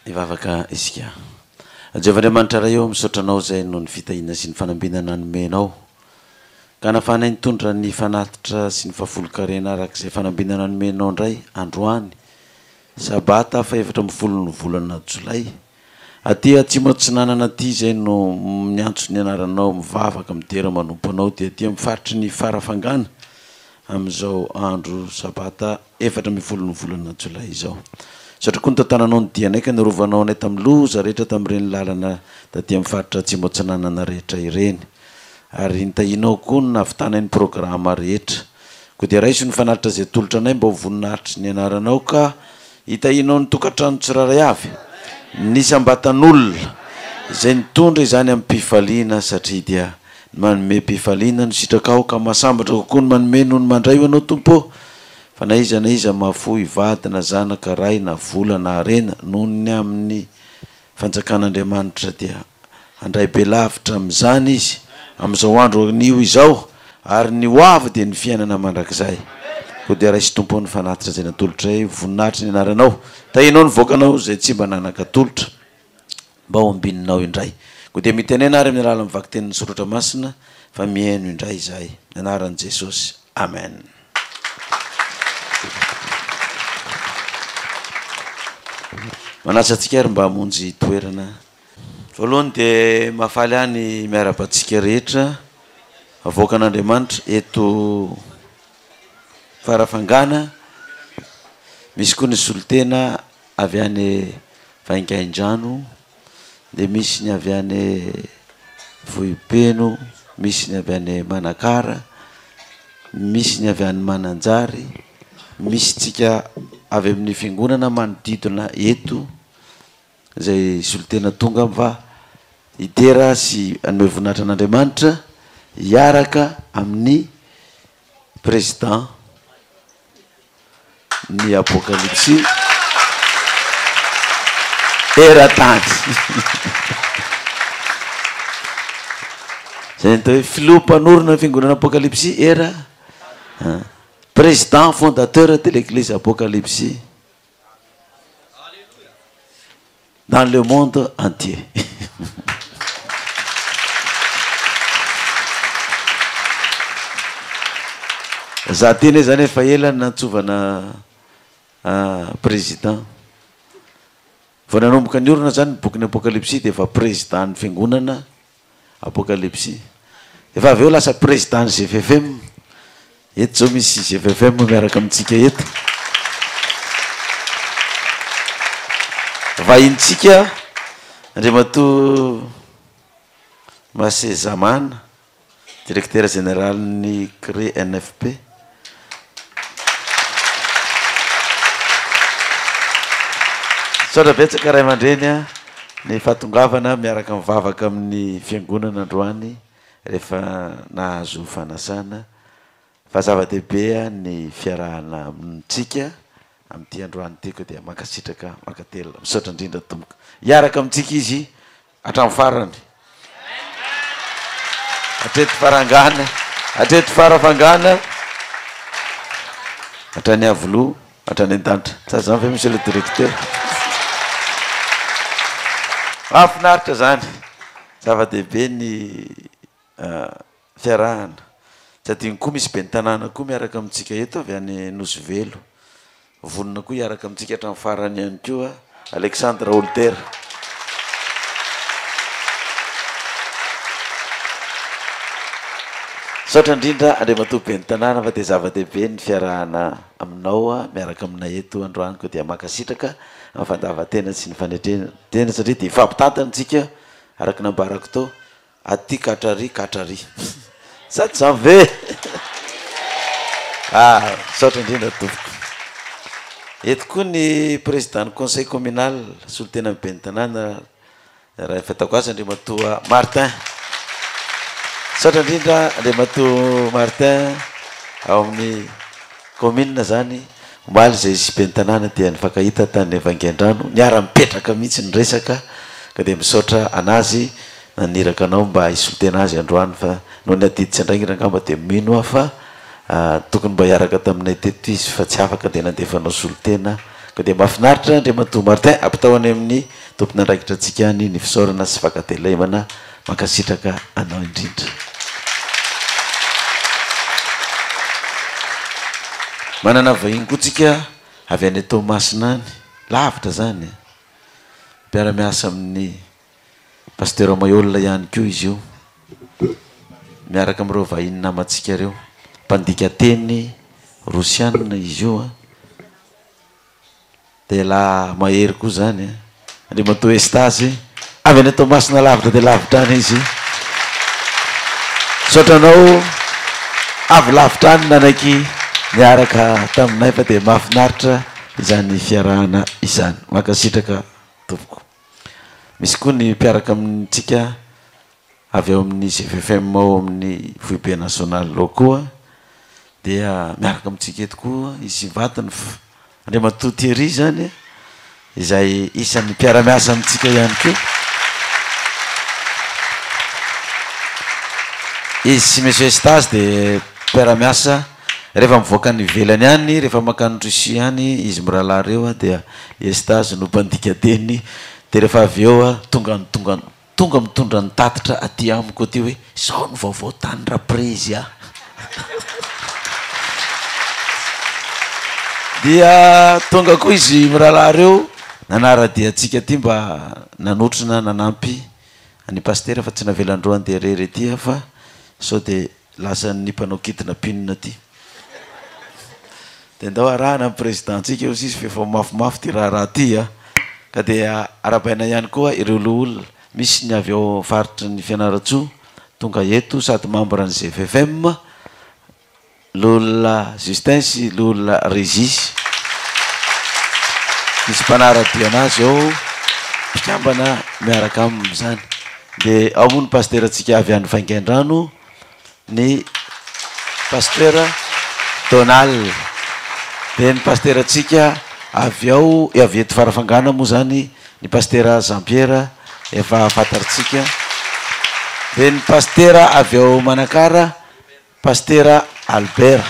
Hivavaka isika. Jehovah Andriamanitra Ray ô, misaotra Anao izay noho ny fitahiana sy ny fanambinana nomenao, ka nahafahanay nitondra ny fanatitra sy ny fahafolonkarena araka izay fanambinana nomenao indray androany, Sabata fahefatra ambin'ny ny volana Jolay. Aty atsimo atsinanana aty izay no miantso ny anaranao, mivavaka, midera, manompo Anao, dia aty amin'ny faritry ny Farafangana amin'izao andro Sabata 14 ny volana jolay izao. Misaotra koa nitantananao ny dianay ka narovanao anay tamin'ny loza rehetra tamin'ireny lalana taty amin'ny faritra atsimo atsinanana rehetra ireny. Ary nitahianao koa ny nahavitanay ny programa rehetra. Koa dia raiso ny fanatitra izay atolotra anay mba ho voninahitry ny anaranao ka hitahianao ny tokantrano tsirairay avy, ny isam-batan'olona izay nitondra izany amim-pifaliana satria dia ny manome am-pifaliana no sitrakao ka mahasambatra kokoa ny manome noho ny mandray ho anao Tompo ô. Fa na iza na iza mahafoy vady na zanaka, ray na vola na harena noho ny amin'ny fanjakan'Andriamanitra dia handray be lavitra amin'izany izy amin'izao andro anio izao ary ny ho avy dia ny fiainana mandrakizay. Koa dia raiso Tompo ny fanatitra izay natolotray, voninahitry ny anaranao. Tahianao ny vahoakanao izay tsy mba nanan-katolotra. Mba ho ambininao indray. Koa dia mitenena ary amin'ny alalan'ny vakitenin'ny Soratra Masina fa mihaino indray izahay. Amin'ny anaran'i Jesosy. Amen. Manasa antsika ary mba hamonjy toerana. Voalohany dia mahafaly ahy ny miarahaba antsika rehetra avoakan'Andriamanitra eto Farafangana. Misy koa ny solontena avy any Vaingaindrano, dia misy ny avy any Vohipeno, misy ny avy any Manakara, misy ny avy any Mananjary, misy tsika avy amin'ny fiangonana manodidina eto izay solontena tonga mba hidera sy hanome voninahitra an'Andriamanitra hiaraka amin'ny président ny Apokalypsy eran-tany. Zay ny atao hoe filoha mpanorina ny fiangonana Apokalypsy era, président fondateur de l'église Apokalypsy. Dans le monde entier. Za ty anie zany efa ela nantsovana président. Vao nanomboka niorina zany ny bokin'ny Apokalypsy dia efa président ny fiangonana Apokalypsy. Efa avy eo lasa président ny GFFM. Eto zao misy GFFM miaraka amintsika eto. Vahintsika Andriamatoa Mase Zamana, directeur général ny CRE NFP. Misaotra betsaka ray aman-dreny a, ny fahatongavana miaraka mivavaka amin'ny fiangonana androany rehefa nahazo fanasana fa zava-dehibe ny fiarahana amintsika amin'ity androany ity koa dia mankasitraka mankatelina misaotra indrindra tompoko hiaraka amintsika izy Hatramin'ny farany. Hatreto farangana, hatreto farafangana, hatrany Iavoloha, hatrany an-danitra. Tsara zany ve monsieur le directeur? Mahafinaritra zany. Zava-dehibe ny fiarahana. Tsy adino koa misy ben'ny tanàna koa miaraka amintsika eto avy any Nosy Velo. Vonona koa hiaraka amintsika hatramin'ny farany ihany koa Alexandre Holter. Misaotra indrindra Andriamatoa Ben'ny Tanàna fa dia zava-dehibe ny fiarahana aminao miaraka aminay eto androany koa dia mankasitraka amin'ny fandavan-tena sy ny fanetren-tena satria dia hifampitantana isika araka ny nambarako tao Aty ka hatrary ka hatrary. Sa tsy zany ve? Ah, misaotra indrindra tompoko. Eto koa ny président ny conseil communal, solontenan'ny ben'ny tanàna, raha ny fahitako azy Andriamatoa Martin. Misaotra indrindra Andriamatoa Martin ao amin'ny commune zany. Omaly izay sy ben'ny tanàna dia nifankahita tany Vangaindrano, niara-nipetraka mihitsy niresaka ka dia misaotra anazy Naniraka anao mba hisolo-tena azy androany fa noho ny adidy tsy andraikitra angamba dia mino aho fa tokony mba hiaraka taminay teto izy fa tsy afaka dia nandefa anao solo-tena Koa dia mahafinaritra Andriamatoa Martin, ampitao any amin'ny tompon'andraikitra antsika any ny fisaorana sy fankatelemana, mankasitraka anao indrindra. Manana vahiny koa tsika avy any Toamasina any, lavitra zany e! Mpiara-miasa amin'ny Pasteur Maihol ihany koa izy io, miaraka amin'ireo vahiny namantsika ireo. Mpandika teny rosiana izy io an! Lehilahy mahery koa izany an! Andriamatoa Estazy, avy any Toamasina lavitra dia lavitra any izy. Misaotra anao avy lavitra any nanaiky niaraka taminay fa dia mahafinaritra izany fiarahana izany. Mankasitraka tompoko. Misy koa ny mpiaraka amintsika avy ao amin'ny GFFM ao amin'ny foibe nasionaly ao koa dia miaraka amintsika eto koa izy vadiny Andriamatoa Thierry izany izay isan'ny mpiara-miasa amintsika ihany koa. Izy sy Monsieur Stas dia mpiara-miasa rehefa mivoaka any ivelany any, rehefa mankany Russie any izy mirahalahy ireo dia i Estazy no mpandika teny dia rehefa avy eo tonga tonga Tonga mitondra ny tatitra aty amiko aty hoe izao ny vaovao tany Raprezy a! Dia tonga koa izy mirahalahy ireo nanara-dia antsika aty mba nanotrona nanampy an'i Pasitera fa tsy navelan-droa handeha irery aty aho fa sao dia Lasan'ny mpanao kidnapping ty. Dia ndao arahana ny président-tsika hozy izy fa efa mafimafy ty raharaha ty a! Ka dia arahabaina ihany koa ireo loholona, misy ny avy ao faritry ny Fianarantsoa tonga eto sady membre ny GFFM, Loholona Justin sy Loholona Régis. Misy mpanara-dia anazy ao, mpikambana miaraka aminy izany. Dia ao moa ny pasiterantsika avy any Vaingaindrano, ny pasitera Donald. Dia ny pasiterantsika avy ao, avy eto Farafangana moa izany, ny pasitera Jean Pierre efa fantatritsika. Dia ny pasitera avy ao Manakara, Pasitera Albert.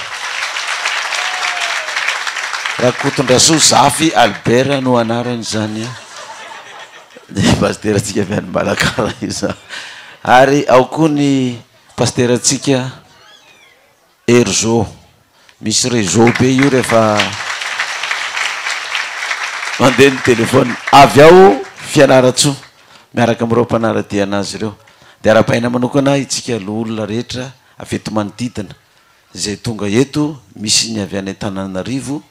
Rakotondrasoa Zafy Albert no anarany izany an. Ny pasiterantsika avy any Manakara io izany. Ary ao koa ny pasiterantsika Herizo. Misy réseau be io rehefa mandeha ny téléphone. Avy ao Fianarantsoa miaraka amin'ireo mpanara-dia anazy ireo. Dia arahabaina manokana itsika loholona rehetra avy eto manodidina izay tonga eto, misy ny avy any Antananarivo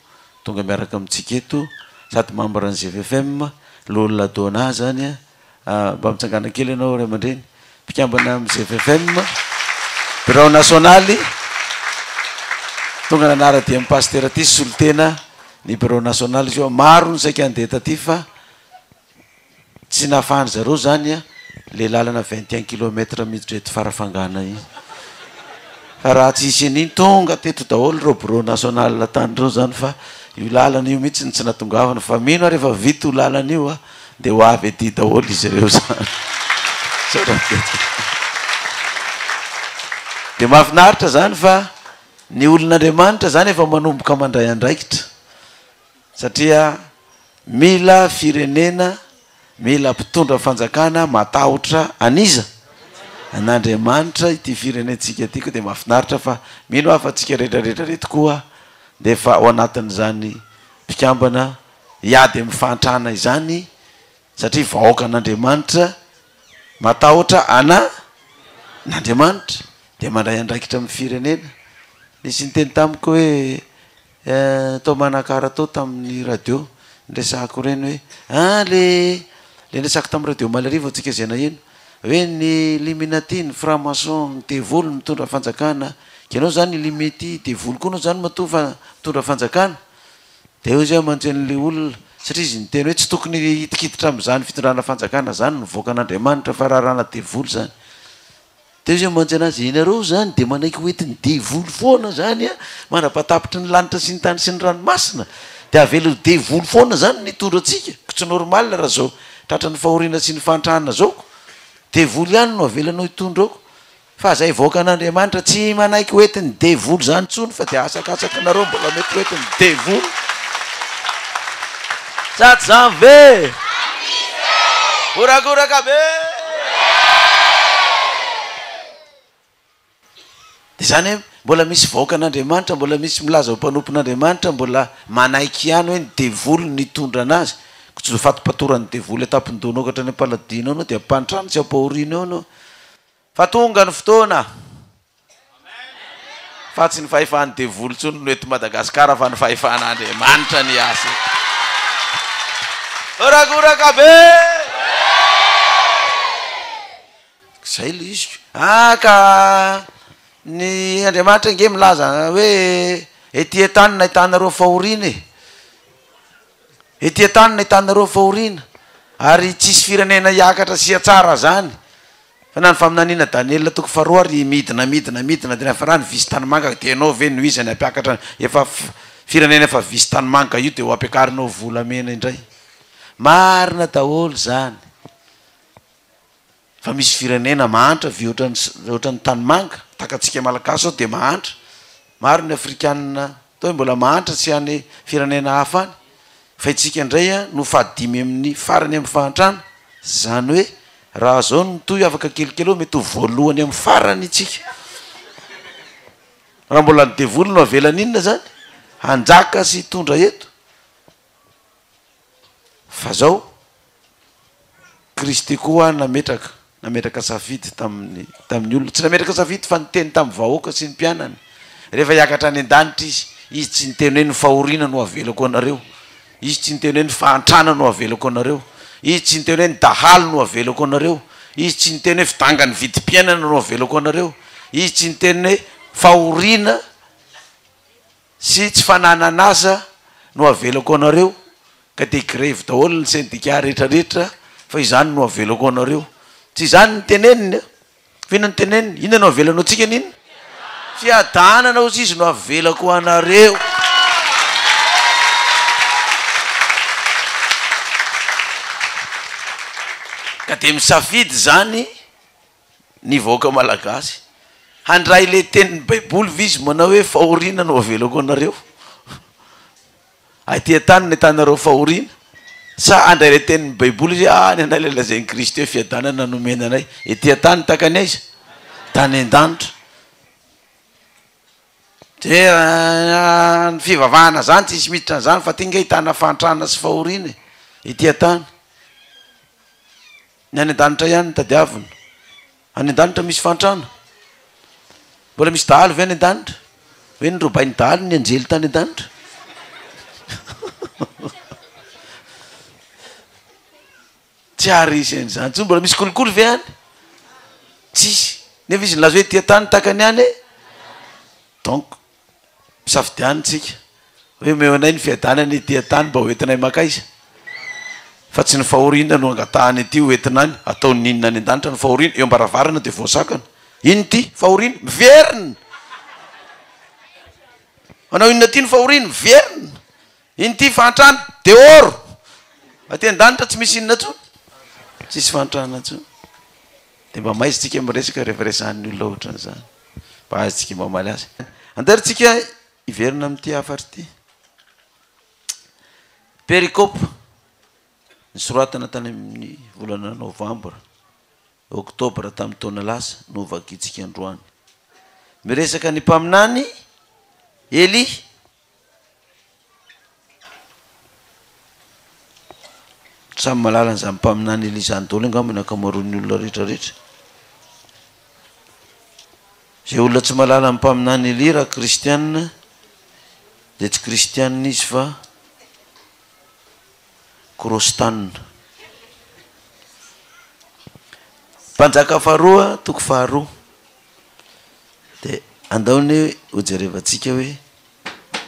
tonga miaraka amintsika eto sady membre ny GFFM, loholona Dona zany an, mba mitsangàna kely ianao ray aman-dreny, mpikambana amin'ny GFFM, birao nasionaly, tonga nanara-dia an'i Pasitera aty solontena ny birao nasionaly izy io, maro ny saika handeha taty fa Tsy nahafahan-dry zareo zany a le lalana 21 kilomètre miditra eto Farafangana iny. Fa raha tsy hisy an'iny tonga teto daholo ireo bureau national tany ireo zany fa io lalana io mihitsy no tsy natongavana fa mino aho rehefa vita io lalana io a dia ho avy aty daholo izy ireo zany. Misaotra betsaka. Dia mahafinaritra zany fa ny olon'Andriamanitra zany efa manomboka mandray andraikitra satria Mila firenena, mila mpitondra fanjakana matahotra an'iza? An'Andriamanitra ity firenentsika ity koa dia mahafinaritra fa mino aho fa tsika rehetra rehetra reto koa dia efa ao anatin'izany mpikambana hiady amin'ny fahantrana izany satria vahoakan'Andriamanitra matahotra ana n'Andriamanitra dia mandray andraikitra amin'ny firenena. Nisy niteny tamiko hoe Eh, tao Manakara tao tamin'ny radio niresahako ireny hoe ah le le niresahako tamin'ny radio omaly hariva antsika izay naheno hoe ny illuminati, ny franc maçon, ny devoly mitondra fanjakana, ka ianao izany illimiti, devoly koa anao izany matoa fa mitondra fanjakana, dia hoy izy mantsy an'ilay olona satria izy niteny hoe tsy tokony hidikiditra amin'izany fitondrana fanjakana izany ny vahoakan'Andriamanitra fa raharahana devoly izany. Teo izay mantsy anazy, ianareo izany dia manaiky ho entin'ny devoly foana izany an, mandra-pahatapitry ny lanitra sy ny tany sy ny ranomasina, dia avela ho devoly foana izany ny hitondra antsika, ko tsy normal raha izao tratran'ny fahoriana sy ny fahantrana izao ko, devoly ihany no avelanao hitondra eo ko, fa izay vahoakan'Andriamanitra tsy manaiky ho entin'ny devoly izany intsony fa dia asakasakinareo mbola mety ho entin'ny devoly. Sa tsy zany ve? Horakoraka be! Dia izany hoe mbola misy vahoakan'Andriamanitra, mbola misy milaza ho mpanompon'Andriamanitra mbola manaiky ihany hoe ny devoly no nitondra anazy. Koa tsy fatopatoran'ny devoly an-tampon-dohanao ka hatrany am-paladianao anao dia ampantrano sy ampahoriana eo anao. Fa tonga ny fotoana fa tsy ny fahefan'ny devoly intsony no eto Madagasikara fa ny fahefan'Andriamanitra ny hiasa eto. Horakoraka be! Zay le izy ko. Ah ka ny Andriamanitra ange milaza hoe ety an-tany no ahitanareo fahoriana e. Ety an-tany no ahitanareo fahoriana ary tsisy firenena hiakatra sy hihatsara zany. Fa na ny faminaniana Daniela toko faharoa ary midina midina midina dia niafarany visy tanimanga dia ianao ve no iza ny hampiakatra efa firenena efa visy tanimanga io dia ho ampiakarinao volamena indray. Marina daholo zany. Fa misy firenena mahantra ve ohatran'ny ohatran'ny tanimanga? Tahaka antsika Malagasy zao dia mahantra. Maro ny Afrikanina atao hoe mbola mahantra tsy any firenena hafa any. Fa itsika indray no fahadimy amin'ny farany amin'ny fahantrana. Izany hoe raha zao no mitohy afaka kelikely eo mety ho voalohany amin'ny farany itsika. Raha mbola ny devoly no avelany inona zany? Hanjaka sy hitondra eto. Fa zao, Kristy koa nametraka, nametraka safidy tamin'ny, tamin'ny olona. Tsy nametraka safidy fa niteny tamin'ny vahoaka sy ny mpianany. Rehefa hiakatra any an-danitra Izy, Izy tsy niteny hoe ny fahoriana no avelako anareo. Izy tsy niteny hoe ny fahantrana no avelako anareo. Izy tsy niteny hoe ny dahalo no avelako anareo. Izy tsy niteny hoe fidangan'ny vidim-piainana no avelako anareo. Izy tsy niteny hoe fahoriana sy tsy fananan'asa no avelako anareo ka dia grevy daholo ny syndicat rehetra rehetra fa izany no avelako anareo. Tsy izany no teneniny a! Fa inona no teneniny? Inona no avelanao antsika ny inona? Fiadanana hozy izy no avelako anareo. Ka dia misafidy izany ny vahoaka malagasy. Handray ilay tenin'ny baiboly ve izy manao hoe fahoriana no avelako anareo? Aty an-tany no ahitanareo fahoriana? Sa handray ilay tenin'ny baiboly izy hoe ah ny anay ilay lazain'i Kristy hoe fiadanana no omena anay. Ety an-tany tahaka ny aiza? Tany an-danitra. Dia ny fivavahana izany tsisy miditra an'izany fa aty ange ahitana fahantrana sy fahoriana e, ety an-tany. Ny any an-danitra ihany no tadiavina. Any an-danitra misy fahantrana? Mbola misy dahalo ve any an-danitra? Hoe norobain'ny dahalo ny anjely tany an-danitra? Tsy ary hisy an'izany intsony. Mbola misy kolikoly ve any? Tsisy. Nefa izy nilaza hoe ety an-tany tahaka ny any e. Donc, Misafidiana tsika hoe omeo anay ny fiadanana ety an-tany mba ho entinay mankaiza? Fa tsy ny fahoriana no angatahana ety ho entina any, ataon'ny inona any an-danitra ny fahoriana? Eo am-baravarana dia voasakana. Inona ity? Fahoriana? Miverina! Manao inona ity ny fahoriana? Miverina! Inona ity fahantrana? Dehors! Aty an-danitra tsy misy inona intsony? Tsisy fahantrana intsony. Dia mba maiza tsika miresaka rehefa resahan'ny olona ohatran'izany. Mba azontsika mamaly azy. Andeha ry tsika hiverina amin'ity hafatra ity. Perikopa nosoratana tany amin'ny volana novambra, oktobra tamin'ny taona lasa no hovakintsika androany. Miresaka ny mpaminany Elia. Samy mahalala an'izany mpaminany Elia izany daholo angamba ny ankamaroan'ny olona rehetra rehetra. Izay olona tsy mahalala ny mpaminany Elia raha kristianina dia tsy kristianina izy fa krôstanina. Mpanjaka faharoa toko faharoa. Dia andao anie hojerevantsika hoe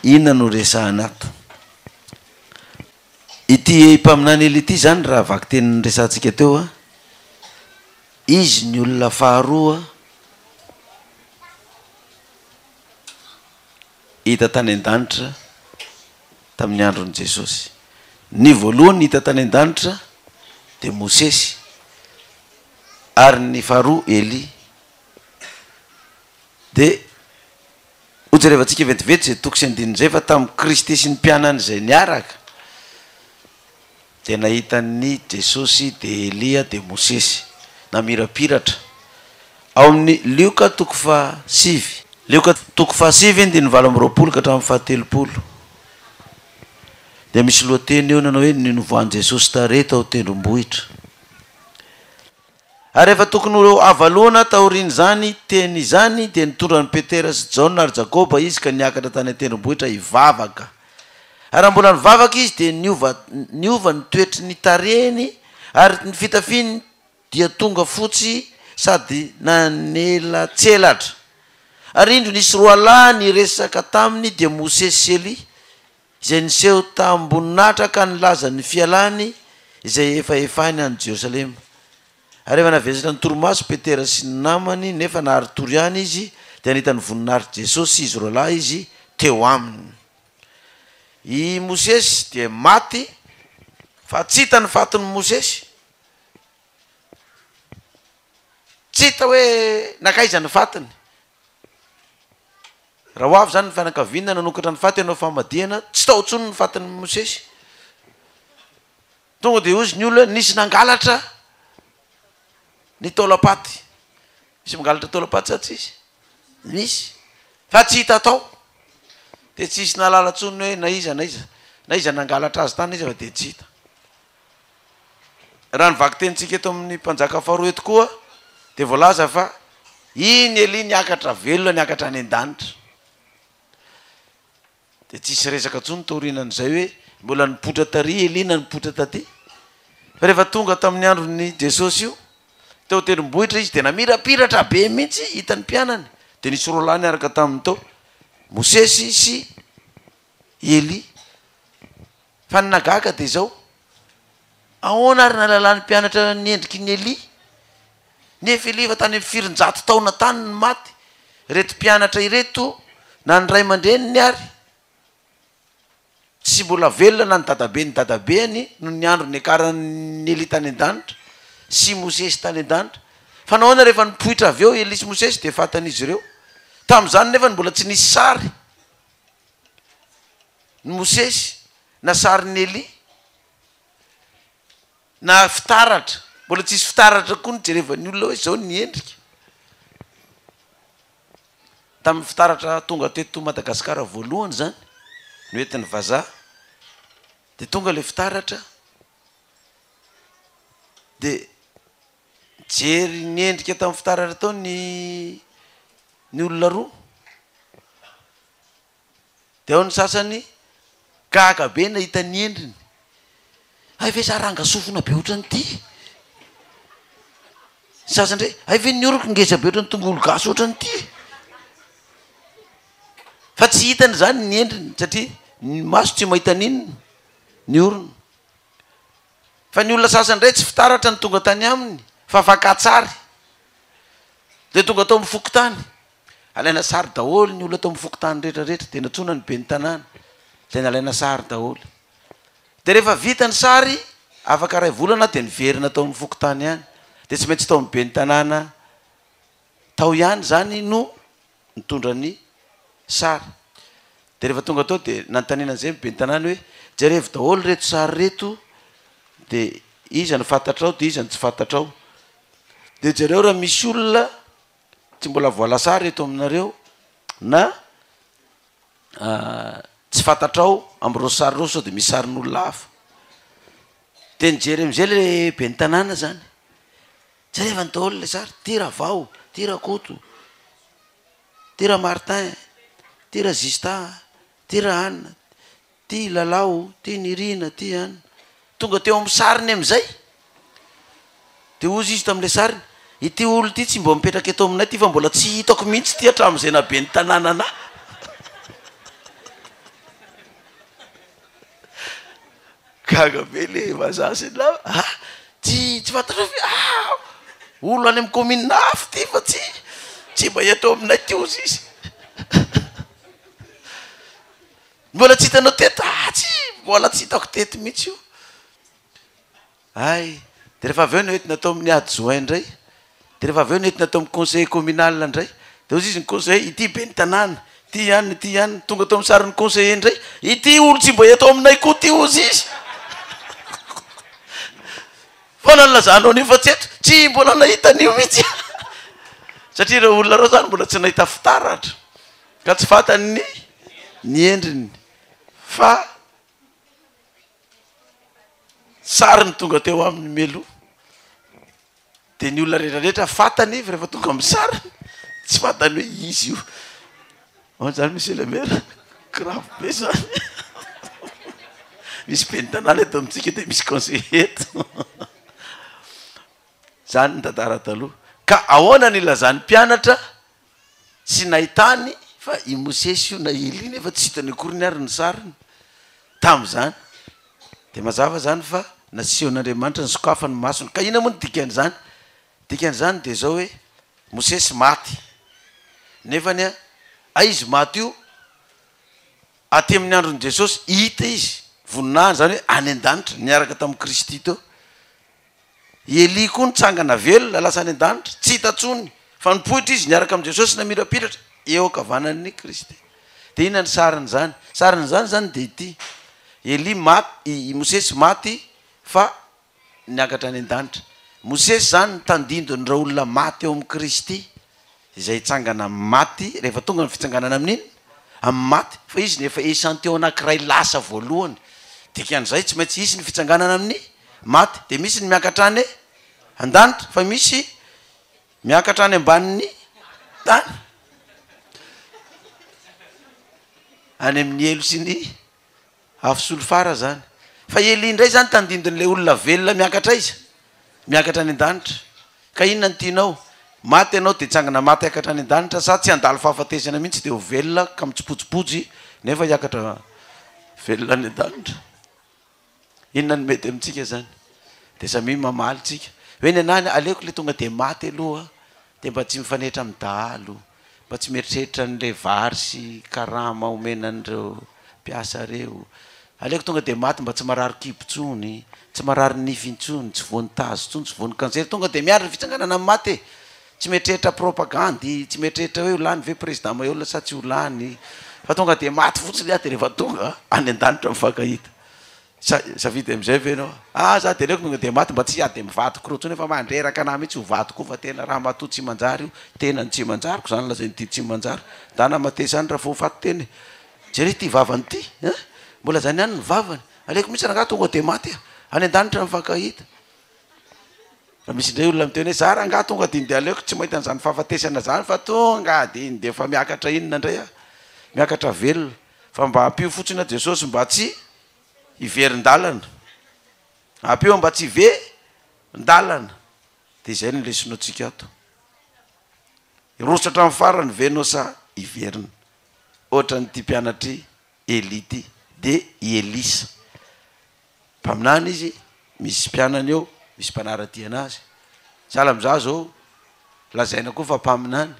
inona no resahana ato. Ity mpaminany Elia ity izany raha vakiteny niresahantsika teo an, izy ny olona faharoa hita tany an-danitra tamin'ny andron'i Jesosy. Ny voalohany hita tany an-danitra dia Mosesy ary ny faharoa Elia. Dia hojerevantsika vetivety izay toko sy andininy izay fa tamin'i Kristy sy ny mpianany izay niaraka. Dia nahita an'i Jesosy, dia Elia, dia Mosesy, namirapiratra. Ao amin'ny Lioka toko fahasivy. Lioka toko fahasivy andininy 28 ka hatramin'ny faha-30. Dia misy lohateny eo nanao hoe ny novoahan'i Jesosy tarehy tao an-tendrombohitra. Ary rehefa tokony ho havaloana taorian'izany teny izany, dia nitondra an'i Petera sy Jaona ary Jakoba izy ka niakatra tany an-tendrombohitra hivavaka. Ary raha mbola nivavaka izy, dia niova niova ny toetry ny tarehiny, ary ny fitafiany dia tonga fotsy sady nanelatselatra. Ary indro nisy roalahy niresaka taminy, dia Mosesy sy Elia, izay niseho tamim-boninahitra ka nilaza ny fialany izay efa efainy any Jerosalema. Ary rehefa navesatra ny torimaso Petera sy ny namany, nefa nahari-tory ihany izy, dia nahita ny voninahitr'i Jesosy sy izy roalahy izy teo aminy. I Mosesy dia maty, fa tsy hita ny fatin'i Mosesy. Tsy hita hoe nankaiza ny fatiny. Raha ho avy izany ny fianakaviana nanokatra ny faty hanao famadihana, tsy tao intsony ny fatin'i Mosesy. Tonga dia hozy ny olona hoe nisy nangalatra ny taolam-paty. Misy mangalatra taolam-paty sa tsisy? Misy. Fa tsy hita tao. Dia tsisy nahalala intsony hoe na iza na iza, na iza nangalatra azy tany na iza fa dia tsy hita. Raha ny vakitenintsika eto amin'ny Mpanjaka faharoa eto koa dia voalaza fa iny Elia niakatra velona niakatra any an-danitra. Dia tsisy resaka intsony taorianan'izay hoe mbola nipoitra tary Elia na nipoitra taty. Fa rehefa tonga tamin'ny andron'i Jesosy io, teo an-tendrombohitra izy dia namirapiratra be mihitsy hitan'ny mpianany. Dia nisy roalahy niaraka taminy tao, Mosesy sy Elia. Fa ny nahagaga dia izao, ahoana ary nahalalan'ny mpianatra ny endriky ny Elia? Nefa Elia efa tany amin'ny firinjato taona tany no maty. Ireto mpianatra ireto, na ny ray aman-dreniny ary, tsy mbola velona na ny dadaben'ny dadabeany noho ny andro niakaran'i Elia tany an-danitra sy Mosesy tany an-danitra. Fa nahoana rehefa nipoitra avy eo Elia sy Mosesy dia fantan'izy ireo? Tamin'izany nefa mbola tsy nisy sary. Ny Mosesy, na sarin'i Elia, na fitaratra, mbola tsisy fitaratra koa nijerevan'ny olona hoe zao ny endrika. Tamin'ny fitaratra tonga teto Madagasikara voalohany zany, noentin'ny vazaha, dia tonga ilay fitaratra, dia nijery ny endrika tamin'ny fitaratra tao ny ny olona roa. Dia ao ny sasany gaga be nahita ny endriny. Hay ve za ranga sofina be ohatran'ity? Ny sasany indray, hay ve ny oroko ngeza be ohatran'ny tongolo gasy ohatran'ity? Fa tsy hitany izany ny endriny satria ny maso tsy mahita n'inona, ny orona. Fa ny olona sasany indray tsy fitaratra no tonga tany aminy fa fakan-tsary. Dia tonga tao amin'ny fokontany. Alaina sary daholo ny olona tao amin'ny fokontany rehetra rehetra, dia nantsoina ny ben'ny tanàna, dia nalaina sary daholo. Dia rehefa vita ny sary, afaka iray volana dia niverina tao amin'ny fokontany ihany. Dia tsy maintsy tao amin'ny ben'ny tanàna tao ihany izany no nitondra ny sary. Dia rehefa tonga tao dia nanontaniana an'izay ny ben'ny tanàna hoe, jerevo daholo ireto sary ireto, dia iza no fantatrao, dia iza no tsy fantatrao. Dia jereo raha misy olona tsy mbola voalasary eto aminareo na tsy fantatrao amin'ireo sary ireo sao dia misy sarin'olona hafa. Dia nijery amin'izay le ben'ny tanàna zany, jerevany daholo le sary, ty Ravao, ty Rakoto, ty Ramartin, ty Razista, ty Rahanina, Ty Lalao, ty Nirina, ty an. Tonga teo amin'ny sariny amin'izay, dia hozy izy tamin'ilay sariny, ity olona ity tsy mba mipetraka eto aminay ity fa mbola tsy hitako mihitsy ity hatramin'izay naha ben'ny tanàna anah. Gaga be le vazaha sy ny lava, ah, tsy tsy fantatrao ve, ah, olona any amin'ny commune hafa ity fa tsy tsy mba eto aminay ity hozy izy. Mbola tsy hitanao teto? Ah tsy, mbola tsy hitako teto mihitsy io. Hay, dia rehefa avy eo noentina tao amin'ny adjoint indray, dia rehefa avy eo noentina tao amin'ny conseiller communal indray, dia hozy izy ny conseiller, ity ben'ny tanàna, ity ihany, ity ihany, tonga tao amin'ny sarin'ny conseiller indray, ity olo tsy mba eto aminay koa ity hozy izy. Ahoana no nilazanao an'io fa tsy eto? Tsy mbola nahita an'io mihitsy aho. Satria ireo olona ireo izany mbola tsy nahita fitaratra ka tsy fantany ny ny endriny fa sary no tonga teo aminy mialoha. Dia ny olona rehetra rehetra fantany fa rehefa tonga amin'ny sariny tsy fantany hoe izy io. Ahoana izany monsieur le maire? Grave be izany. Misy ben'ny tanàna eto amintsika dia misy conseiller eto. Izany ny tantara taloha. Ka ahoana ny ilazan'ny mpianatra tsy nahitany fa i Mosesy io na i Elia nefa tsy hitany akoriny ary ny sariny tamin'izany. Dia mazava izany fa nasehon'Andriamanitra nisokafa ny masony. Ka inona moa ny dikan'izany? Dikan'izany dia izao hoe Mosesy maty. Nefany a, aiza izy maty io? Aty amin'ny andron'i Jesosy hita izy, voninahiny izany hoe any an-danitra niaraka tamin'i Kristy teo. I Elia koa nitsangana velona, lasa any an-danitra, tsy hita intsony, fa nipoitra izy niaraka amin'i Jesosy namirapiratra eo ankavanan'i Kristy. Dia inona ny sarin'izany? Sarin'izany izany dia ity, Elia maty, i Mosesy maty fa niakatra any an-danitra. Mosesy izany ny tandindon'ireo olona maty eo amin'i Kristy, izay hitsangana amin'ny maty rehefa tonga ny fitsanganana amin'ny inona? Amin'ny maty, fa izy no efa echantillon anankiray lasa voalohany, dikan'izay tsy maintsy hisy ny fitsanganana amin'ny maty, dia misy ny miakatra any an-danitra fa misy miakatra any ambanin'ny tany, any amin'ny helo sy ny Afo solifara zany. Fa Elia indray zany tandindon'ilay olona velona miakatra aiza? Miakatra any an-danitra. Ka inona no tianao? Maty ianao dia hitsangana maty hiakatra any an-danitra sa tsy handalo fahafatesana mihitsy dia ho velona ka mitsipojipoji nefa hiakatra velona any an-danitra? Inona no mety amintsika zany? Dia samia mamaly tsika. Hoe ny anah aleoko le tonga dia maty aloha dia mba tsy mifanehitra amin'ny dahalo. Mba tsy mieritreritra an'ilay vary sy karama omena an'ireo mpiasa ireo. Aleoko tonga dia maty mba tsy marary kibo intsony, tsy marary nify intsony, tsy voan'ny tazo intsony, tsy voan'ny cancer. Tonga dia miandry ny fitsanganana amin'ny maty e! Tsy mieritreritra propagandy, tsy mieritreritra hoe ho lany ve président Maihol sa tsy ho lany, fa tonga dia maty fotsiny aho dia rehefa tonga any an-danitra mifankahita. Sa safidy amizay ve enao? Ah za de aleoko tonga de maty mba tsy hiady am vadiko reo tsony fa mandreraka anah mihitsy io vadiko io fa tena ramatoa tsy manjary io, tena ny tsy manjariko zany lazain'ity tsy manjary, ndana matesa any raha vao faty tena e! Jereo ity vavany ity hein! Mbola zany ihany ny vavany, aleoko mihitsy rangaha tonga de maty e! Any an-danitra mifankahita. Fa misy indray olona miteny hoe za rangaha tonga diny de aleoko tsy mahita an'izany fahafatesana zany fa tonga diny de efa miakatra inona indray aho? Miakatra velona. Fa mba ampio fotsiny aho Jesosy mba tsy hiverin-dalana. Ampio aho mba tsy hiverin-dalana. Dia izay no lesona antsika ato. Hiroso hatramin'ny farany ve ianao sa hiverina? Ohatran'ity mpianatr'i Elia ity, dia i Elisa. Mpaminany izy, misy mpianany eo, misy mpanara-dia anazy. Sahala amin'izaho izao, lazaina koa fa mpaminany.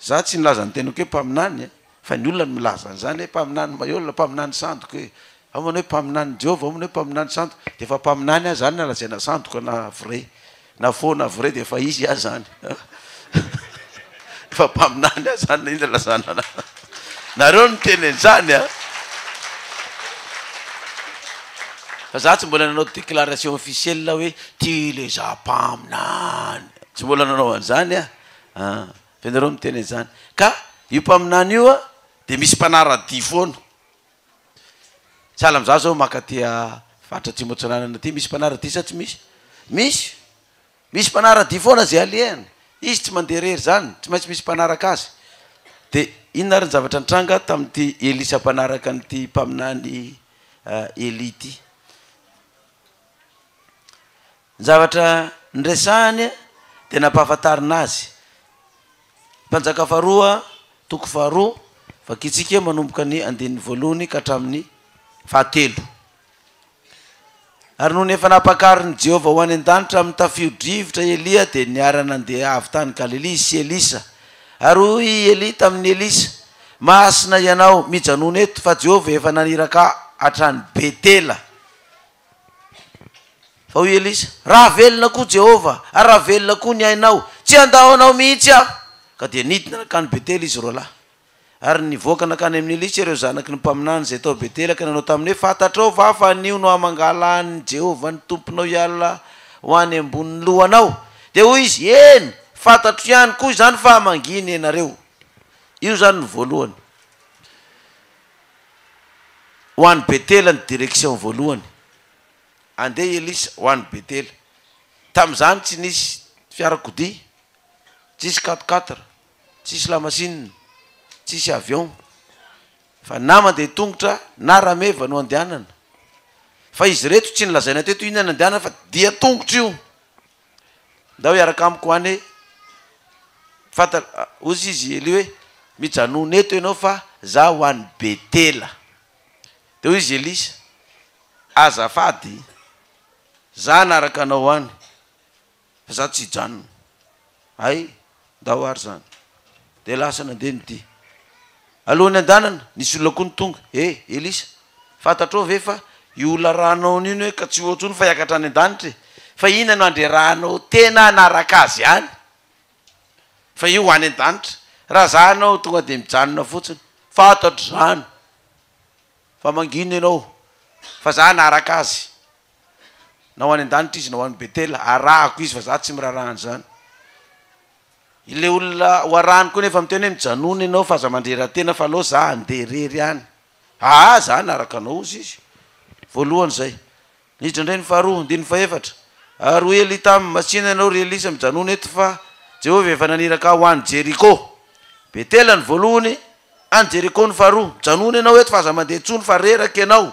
Za tsy nilaza ny tenako hoe mpaminany a, fa ny olona no milaza an'izany hoe mpaminany Maheola, mpaminany sandoka e, ao manao hoe mpaminanin'i Jehovah, ao manao hoe mpaminany sandoka, dia efa mpaminany aho zany na lazaina sandoka na vrai, na faux na vrai dia efa izy aho zany a, efa mpaminany aho zany na inona lazana anah, nareo no miteny an'izany a, fa za tsy mbola nanao déclaration officielle hoe ty le za mpaminany, tsy mbola nanao an'izany aho. Ah, fa ianareo miteny an'izany. Ka io mpaminany io a, dia misy mpanara-dia foana. Sahala amin'izaho izao maka aty faritra Atsimo Atsinanana aty, misy mpanara-dia sa tsy misy? Misy! Misy mpanara-dia foana izay alehany. Izy tsy mandeha irery izany, tsy maintsy misy mpanaraka azy. Dia inona ary ny zavatra nitranga tamin'ity Elisa mpanaraka an'ity mpaminany Elia ity? Ny zavatra niresahany dia nampahafantarina azy. Mpanjaka faharoa, toko faharoa, vakintsika manomboka ny andininy voalohany ka hatramin'ny fahatelo. Ary nony efa nampakarin'i Jehovah ho any an-danitra amin'ny tafio-drivotra i Elia, dia niara-nandeha avy tany Galilia izy sy Elisa. Ary hoy i Elia tamin'i Elisa, Masina ianao, mijanòna eto, fa Jehovah efa naniraka ahy hatrany Betela. Fa hoy Elisa, Raha velona koa Jehovah, ary raha velona koa ny ainao, tsy handao anao mihitsy aho. Ka dia nidina nankany Betela izy roalahy. Ary nivoaka nankany amin'i Elisa ireo zanaky ny mpaminany izay tao Betela ka nanao taminy hoe, Fantatrao va fa anio no hamangalan'i Jehovah ny Tomponao hiala ho any ambonin'ny lohanao? Dia hoy izy, Eny, fantatro ihany koa izany fa mangina ianareo. Io izany no voalohany. Ho any Betela ny direction voalohany. Andeha i Elisa ho any Betela. Tamin'izany tsy nisy fiarakodia, tsisy quatre quatre, tsisy lamasinina, tsisy avion, fa na mandeha tongotra na rameva no andehanana. Fa izy ireto tsy nolazaina teto inona no andehanana fa dia tongotra io. Ndao hiaraka amiko any fanta hozy izy Elia hoe mijanona eto ianao fa za ho any Betela. Dia hoy izy Elisa, azafady, za hanaraka anao any fa za tsy hijanona. Hay, ndao ary zany. Dia lasa nandeha ny dia. Alohan'ny handehanana, nisy olona koa no tonga. Eh, Elisa, fantatrao ve fa io olona arahanao an'io anie ka tsy ho eo intsony fa hiakatra any an-danitra e? Fa inona no andrerahanao tena hanaraka azy any? Fa io ho any an-danitra. Raha za ianao tonga dia mijanona fotsiny. Fantatro izany. Fa mangina ianao. Fa za hanaraka azy. Na ho any an-danitra izy na ho any Betela, arahako izy fa za tsy miraharaha an'izany. Ilay olona ho arahany koa nefa miteny hoe mijanona ianao fa aza mandrera-tena fa aleo za handeha irery any. Aa za hanaraka anao hozy izy. Voalohany izay. Niditra indray ny faharoa, andininy fahefatra. Ary hoy Elia taminy, Masìna ianao, ry Elisa, mijanona eto fa Jehovah efa naniraka ahy ho any Jeriko. Betela ny voalohany, any Jeriko ny faharoa. Mijanona ianao eto fa aza mandeha intsony fa reraka ianao.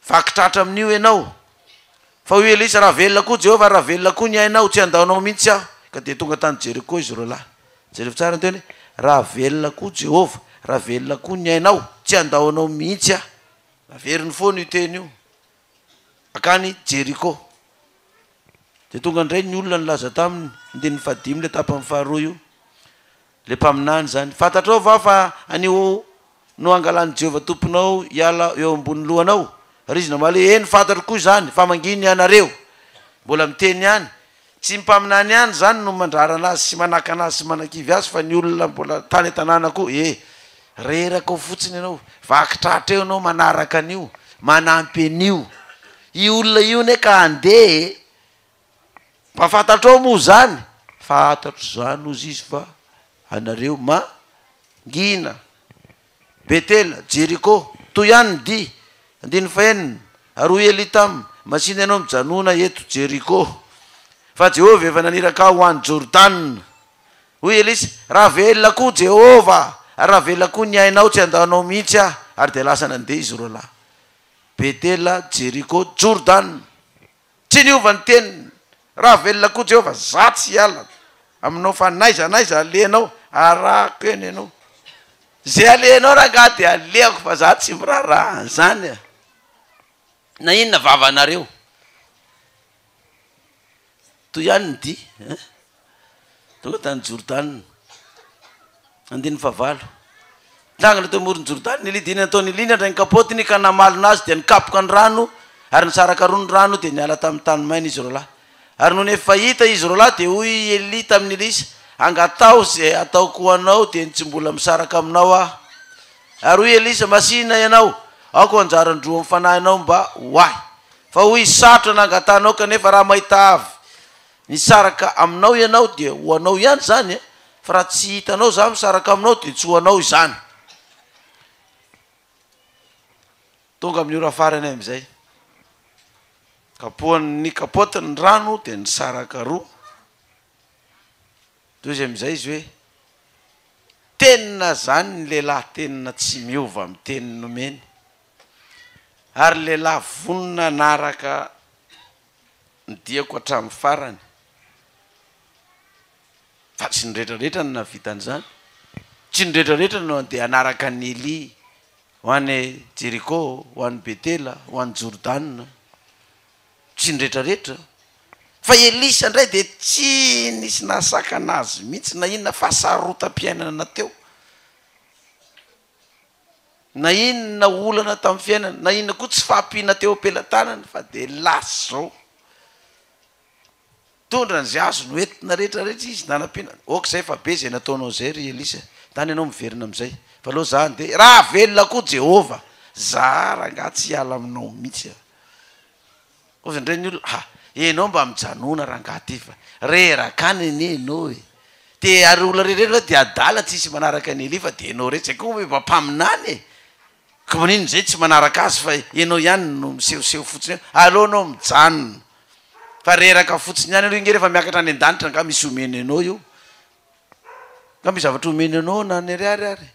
Vaky tratra amin'io ianao. Fa hoy Elisa, Raha velona koa Jehovah, ary raha velona koa ny ainao, tsy handao anao mihitsy aho. Ka dia tonga tany Jeriko izy roalahy. Jereo tsara ny teny hoe, Raha velona koa Jehovah, raha velona koa ny ainao, tsy handao anao mihitsy aho. Naveriny foana io teny io. Hankany Jeriko. Dia tonga indray ny olona nilaza taminy, andininy fahadimy ilay tapany faharoa io. Ilay mpaminany izany. Fantatrao va fa anio no hangalan'i Jehovah Tomponao hiala eo ambonin'ny lohanao? Ary izy namaly hoe, Eny, fantatro koa izany, fa mangina ianareo. Mbola miteny ihany. Tsy ny mpaminany ihany izany no mandrara anazy sy manakana azy sy manakivy azy, fa ny olona mbola tany an-tanàna koa. E! Reraka ao fotsiny ianao. Vaky tratra eo ianao manaraka an'io, manampy an'io. Io olona io anie ka handeha e! Mba fantatrao moa izany? Fantatro izany hozy izy fa anareo mangina. Betela, Jeriko, toy ihany ny dia. Andininy fahenina, Ary hoy Elia taminy, Masìna ianao mijanòna eto Jeriko, fa Jehovah efa naniraka ahy ho any Jordana. Hoy Elisa, Raha velona koa Jehovah, ary raha velona koa ny ainao, tsy handao anao mihitsy aho. Ary dia lasa nandeha izy roalahy. Betela, Jeriko, Jordana. Tsy niova ny teniny. Raha velona koa Jehovah, za tsy hiala aminao fa n'aiza n'aiza alehanao, arahako eny ianao. Ze alehanao rangahy de alehako fa za tsy miraharaha an'izany a. Na inona vavanareo. Toy ihany ny dia eh. Tonga tany Jordana. Andininy fahavalo. Nitsangana teo amoron'i Jordana Elia, dia nataon'i Elia nandray ny kapaotiny ka namalona azy, dia nikapoka ny rano, ary nisaraka roa ny rano, dia niala tamin'ny tany maina izy roalahy. Ary nony efa hita izy roalahy, dia hoy i Elia tamin'i Elisa, Angataho izay hataoko ho anao, dia ny tsy mbola misaraka aminao aho. Ary hoy Elisa, Masìna ianao, aoka ho anjaran-droa amin'ny fanahinao mba ho ahy. Fa hoy izy, Sarotra ny hangatahanao, kanefa raha mahita avy nisaraka aminao ianao, dia ho anao ihany izany, fa raha tsy hitanao izaho misaraka aminao, dia tsy ho anao izany. Tonga amin'ny ora farany amin'izay. Kapohan'ny kapoty ny rano, dia nisaraka roa. Toy izy amin'izay izy hoe, Tena izany ny lehilahy tena tsy miova amin'ny teny nomeny. Ary lehilahy vonona hanaraka ny diako hatramin'ny farany. Fa tsy ny rehetrarehetra no nahavita an'izany. Tsy ny rehetrarehetra no handeha hanaraka an'i Elia ho any Jeriko, ho any Betela, ho any Jordana. Tsy ny rehetrarehetra. Fa Elisa indray dia tsy nisy nahasakana azy mihitsy na inona fahasarotam-piainana teo. Na inona olana tamin'ny fiainana, na inona koa tsy fahampiana teo am-pelatanany fa dia lasa izao. Nitondra an'izay azony hoentina rehetra rehetra izy nanampiana. Ok izay fa be izay nataonao izay ry Elisa. Tany ianao miverina amin'izay. Fa aleo za handeha. Raha velona koa Jehovah, za rangahy tsy hiala aminao mihitsy a. Hozy indray ny olona, ha, enao mba mijanona rangahy ty fa reraka any anie enao e. De ary olona rehetra rehetra de adala tsisy manaraka an'i Elia fa de enao rery, zay koa mba mpaminany e. Ka maninona zay tsy manaraka azy fa enao ihany no misehoseho fotsiny eo, aleo enao mijanona fa reraka fotsiny ihany aloha, io nge rehefa miakatra any an-danitra angaha misy omeny anao io, angaha misy zavatra omeny anao na ny ariary ary.